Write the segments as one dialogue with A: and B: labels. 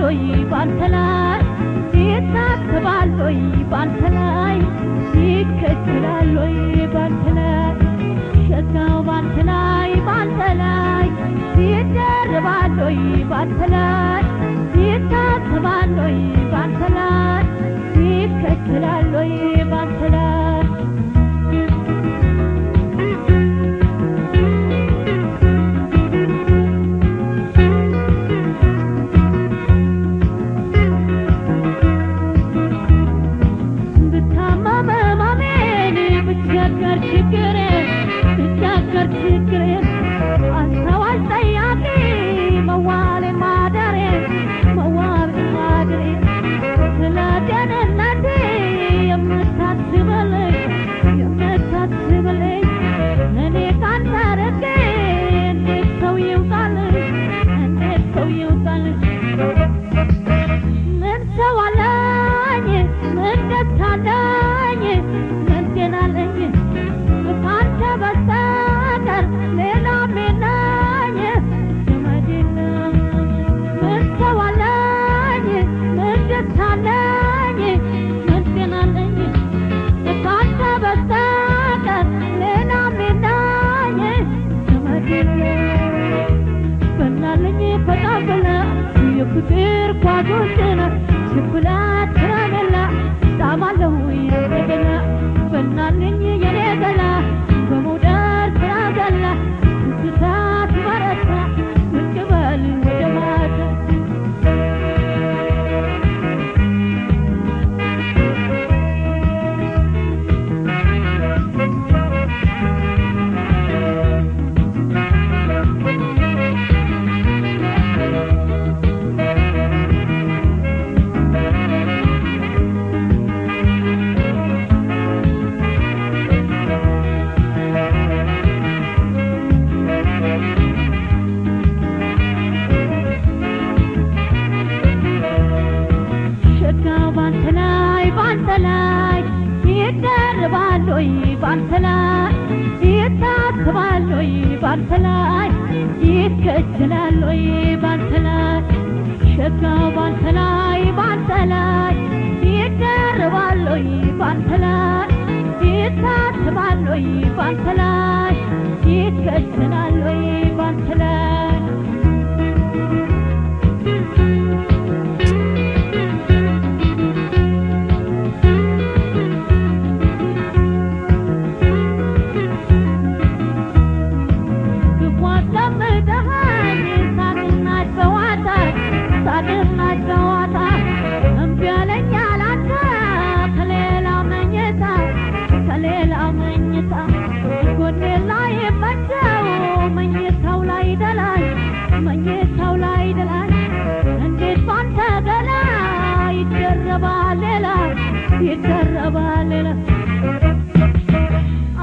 A: ይደረባል ወይ ባንተ ላይ? ይታሰባል ወይ ባንተ ላይ? ይከተላል ወይ ባንተ ላይ? ሸጋው ባንተ ላይ ባንተ ላይ ይደረባል ወይ ባንተ ላይ? ይታሰባል ወይ ባንተ ላይ? ይከተላል ወይ ባንተ ላይ? ብቸገር ችግሬን ብቸገር ችግሬን አስተዋይ ጠያቂ መዋሌን ማደሬን መዋሌን ማደሬን ስለ ጤንነቴ የምታስብልኝ የምታስብልኝ እኔ ካንተ ርቄ እንዴት ሰው ይውጣልኝ እንዴት ሰው ይውጣልኝ? ምን ሰው አለኝ ምን ደስታ አለኝ ምን ጤና አለኝ ካንተ በስተቀር ሌላም የለኝ ዘመድ የለም። ምን ሰው አለኝ ምን ደስታ አለኝ ምን ጤና አለኝ ካንተ በስተቀር ሌላም የለኝ ዘመድ የለም። በናለኝ ፈጣን ብላ የፍቅር ጓዶችን ችኩላት ከረሜላ ጣማለሁ የኔ ገላ በናለኝ የኔ ገላ በመውደድ ስራ ገላ ትዝታ ሲበረታ ብቅ በል ወደ ማታ። ሸጋው ባንተ ላይ ባንተ ላይ ይደርባል ወይ ባንተ ላይ? ይታሰባል ወይ ባንተ ላይ? ይከጀላል ወይ ባንተ ላይ? ሸጋው ባንተ ላይ ባንተ ላይ ይደርባል ወይ ባንተ ላይ? ይታሰባል ወይ ባንተ ላይ? ይከጀላል ወይ ባንተ ላይ? ክፉ አስቀምጠኸኝ ሳቅና ጨዋታ ሳቅና ጨዋታ እምቢ አለኝ አላንተ ከሌላ መኝታ ከሌላ መኝታ ጎኔ ላይ መቸው መኝታው ላይ ደላኝ መኝታው ላይ ደላኝ እንዴት ባንተ ገላ ይደረባል ሌላ ይደረባል ሌላ?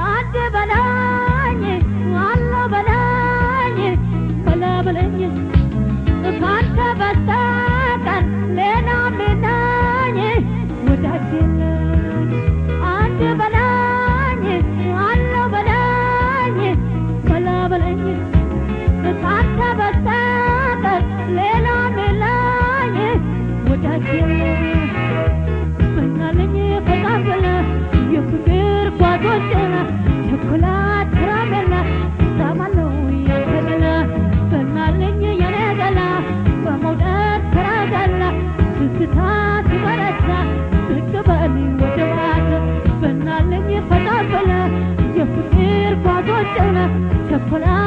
A: አንድ በላኝ አለ በላኝ በላ በለኝ ካንተ በስተቀር ሌላም የለኝ ወዳጅ የለኝ። አንድ በላኝ አለ በላኝ በላ በለኝ ካንተ በስተቀር ሌላም የለኝ ወዳጅ የለኝ። በናለኝ ፈጣን ብላ የፍቅር ጓዶችን ቸኮላት ከረሜላ ጣማለው ያንተ ገላ በናለኝ የኔ ገላ በመውደድ ሰረገላ ትዝታ ሲበረታ ብቅ በል ወደ ማታ። በናለኝ ፈጣን ብላ የፍቅር ጓዶችን ቸኮላት